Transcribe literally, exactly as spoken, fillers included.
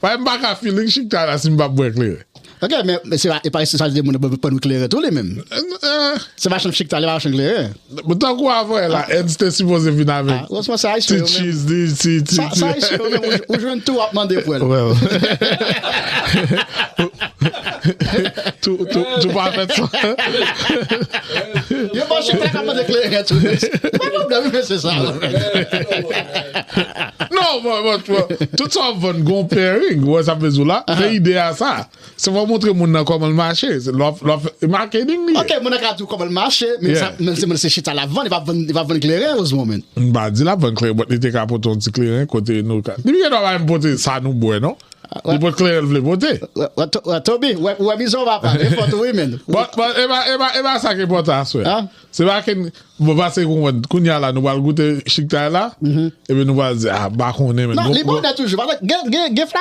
Paske m pa ka feeling chikta la si m pa bwè kleren. Ok, men men se pa e pa responsabilite moun nan pou pou nou kleren tou li menm. Eh, Se pa chanm chikta, li pa chanm kleren. Bon, tankou avè la, Eds te sipoze vin avèk Ou se ayisyen ti yo menm. Cheese, ti, ti, ti. Sa ayisyen yo menm, ou- ou jwenn tou ap mande pou el. Well. Tou, tou, tou pa fèt sa. Yo pa chita ka mande kleren tou. Pa pwoblèm, men se sa. Non, bon, bon, bon. Tout sa w ap vann gon pairing, ou wè sa m vle di w la. Se ide a sa. Se pou montre moun nan kòman l mache. Se lè w ap- lè w ap fè- e marketing li ye. Ok, moun nan ka di w kòman l mache, men Yeah. sa- men se moun se chita l ap vann, li pa vann li pa vann kleren, Rosemond. M pa di l ap vann kleren, but li te ka pote yon ti kleren kote nou ka. Li gen dwa pa menm pote sa nou bwè, non? Li pote kleren l vle pote. Wè, wè, To- wè, Toby, wè, wè, mizon papa, e fò tou, wi, men. Bon, bon, e pa, e pa, e pa sa ki enpòtan aswè. Ah. Se pa ke, bon, pase konprann, kounye a la, nou pral goute chikta la, epi nou pral di, ah, m pa konnen, men. Non, Bon, li bon. Bonè toujou. Paske gen, gen, gen flat